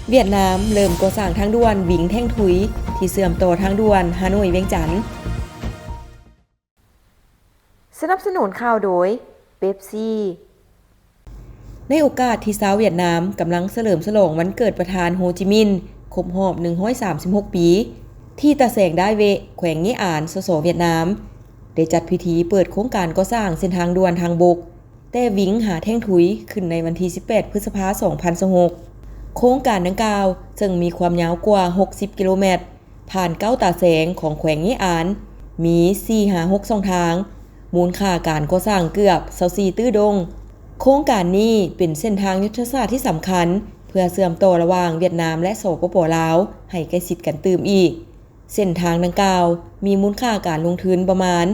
ຫວຽດນາມເລີ່ມກໍ່ສ້າງທາງດ່ວນວິງແທ່ງທຸຍ ທີ່ເຊື່ອມຕໍ່ທາງດ່ວນຮາໂນ້ຍ-ວຽງຈັນ. ສະໜັບສະໜູນຂ່າວໂດຍ ເປັບຊີ. ໃນໂອກາດທີ່ຊາວຫວຽດນາມກຳລັງສະເຫຼີມສະຫຼອງວັນເກີດປະທານໂຮຈິມິນ ຄົບຮອບໜຶ່ງຮ້ອຍສາມສິບຫົກປີ ທີ່ຕາແສງດາຍເວະ ແຂວງເງອານ ສສ ຫວຽດນາມ ໄດ້ຈັດພິທີເປີດໂຄງການກໍ່ສ້າງເສັ້ນທາງດ່ວນທາງບົກ ແຕ່ວິງຫາແທ່ງທຸຍ ຂຶ້ນໃນວັນທີສິບແປດ ພຶດສະພາ ສອງພັນຊາວຫົກ. ໂຄງການດັ່ງກ່າວເຊິ່ງມີຄວາມຍາວກວ່າຫົກສິບກິໂລແມັດ, ຜ່ານເກົ້າຕາແສງຂອງແຂວງເງອານ, ມີສີ່ຫາຫົກຊ່ອງທາງ, ມູນຄ່າການກໍ່ສ້າງເກືອບຊາວສີ່ຕື້ດົງ. ໂຄງການນີ້ເປັນເສັ້ນທາງຍຸດທະສາດທີ່ສຳຄັນ ເພື່ອເຊື່ອມຕໍ່ລະຫວ່າງຫວຽດນາມ ແລະ ສປປ ລາວ ໃຫ້ໃກ້ຊິດກັນຕື່ມອີກ. ເສັ້ນທາງດັ່ງກ່າວມີມູນຄ່າການລົງທຶນປະມານ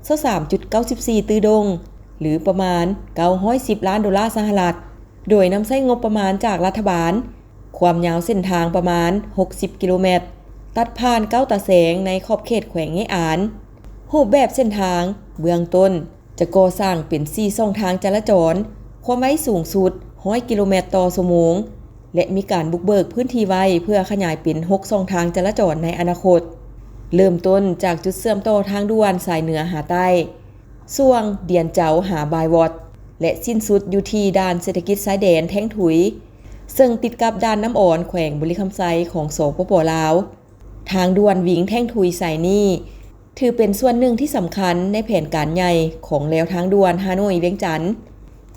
ຊາວສາມຈຸດເກົ້າສິບສີ່ຕື້ດົງ ຫຼື ປະມານເກົ້າຮ້ອຍສິບລ້ານໂດລາສະຫະລັດ, ໂດຍນຳໃຊ້ງົບປະມານຈາກລັດຖະບານ. ຄວາມຍາວເສັ້ນທາງປະມານຫົກສິບກິໂລແມັດ, ຕັດຜ່ານເກົ້າຕາແສງໃນຂອບເຂດແຂວງເງອານ. ຮູບແບບເສັ້ນທາງເບື້ອງຕົ້ນຈະກໍ່ສ້າງເປັນສີ່ຊ່ອງທາງຈະລາຈອນ, ຄວາມໄວສູງສຸດຮ້ອຍກິໂລແມັດຕໍ່ຊົ່ວໂມງ ແລະ ມີການບຸກເບີກພື້ນທີ່ໄວ້ເພື່ອຂະຫຍາຍເປັນຫົກຊ່ອງທາງຈະລາຈອນໃນອະນາຄົດ. ເລີ່ມຕົ້ນຈາກຈຸດເຊື່ອມຕໍ່ທາງດ່ວນສາຍເໜືອຫາໃຕ້ ຊ່ວງດຽນເຈົ້າຫາບາຍວອດ ແລະ ສິ້ນສຸດຢູ່ທີ່ດ່ານເສດຖະກິດຊາຍແດນແທ່ງທຸຍ ເຊິ່ງຕິດກັບດ່ານນ້ຳອອນແຂວງບໍລິຄຳໄຊຂອງ ສປປ ລາວ. ທາງດ່ວນວິງແທ່ງທຸຍສາຍນີ້ ຖືເປັນສ່ວນໜຶ່ງທີ່ສຳຄັນໃນແຜນການໃຫຍ່ຂອງແລວທາງດ່ວນຮາໂນ້ຍ-ວຽງຈັນ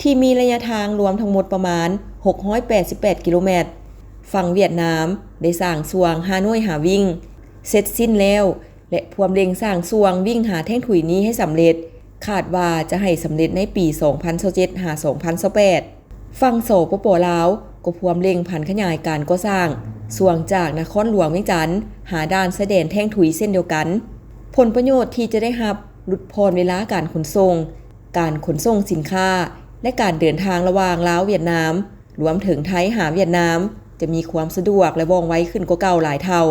ທີ່ມີໄລຍະທາງລວມທັງໝົດປະມານຫົກຮ້ອຍແປດສິບແປດກິໂລແມັດ. ຝັ່ງຫວຽດນາມໄດ້ສ້າງຊ່ວງຮາໂນ້ຍຫາວິງເສັດສິ້ນແລ້ວ ແລະ ພວມເລັ່ງສ້າງຊ່ວງວິງຫາແທ່ງທຸຍນີ້ໃຫ້ສຳເລັດ, ຄາດວ່າຈະໃຫ້ສຳເລັດໃນປີສອງພັນຊາວເຈັດ ຫາ ສອງພັນຊາວແປດ. ຝັ່ງ ສປປ ລາວ ກໍພວມເລັ່ງຜັນຂະຫຍາຍການກໍ່ສ້າງຊ່ວງຈາກນະຄອນຫຼວງວຽງຈັນຫາດ່ານຊາຍແດນແທ່ງທຸຍເຊັ່ນດຽວກັນ. ຜົນປະໂຫຍດທີ່ຈະໄດ້ຮັບ ຫຼຸດຜ່ອນເວລາການຂົນສົ່ງ, ການຂົນສົ່ງສິນຄ້າ ແລະ ການເດີນທາງລະຫວ່າງລາວ-ຫວຽດນາມ, ລວມເຖິງໄທຫາຫວຽດນາມ ຈະມີຄວາມສະດວກ ແລະ ວ່ອງໄວຂຶ້ນກວ່າເກົ່າຫຼາຍເທົ່າ.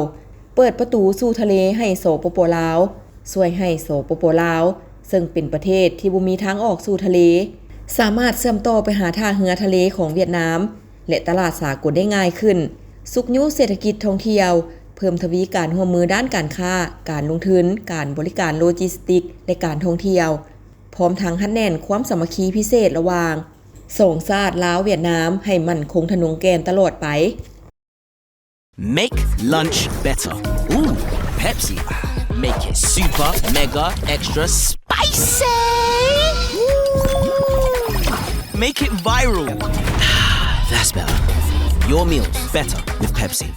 ເປີດປະຕູສູ່ທະເລໃຫ້ ສປປ ລາວ, ຊ່ວຍໃຫ້ ສປປ ລາວ ເຊິ່ງເປັນປະເທດທີ່ບໍ່ມີທາງອອກສູ່ທະເລ ສາມາດເຊື່ອມຕໍ່ໄປຫາທ່າເຮືອທະເລຂອງຫວຽດນາມ ແລະ ຕະຫຼາດສາກົນໄດ້ງ່າຍຂຶ້ນ, ຊຸກຍູ້ເສດຖະກິດທ່ອງທ່ຽວ, ເພີ່ມທະວີການຮ່ວມມືດ້ານການຄ້າ, ການລົງທຶນ, ການບໍລິການໂລຈິສຕິກ ແລະ ການທ່ອງທ່ຽວ, ພ້ອມທັງຮັດແໜ້ນຄວາມສາມັກຄີພິເສດລະຫວ່າງສອງຊາດລາວ-ຫວຽດນາມໃຫ້ໝັ້ນຄົງທະນົງແກ່ນຕະຫຼອດໄປ. Make lunch better. Ooh, Pepsi. Make it super, mega, extra spicy. Ooh. Make it viral. That's better. Your meals better with Pepsi.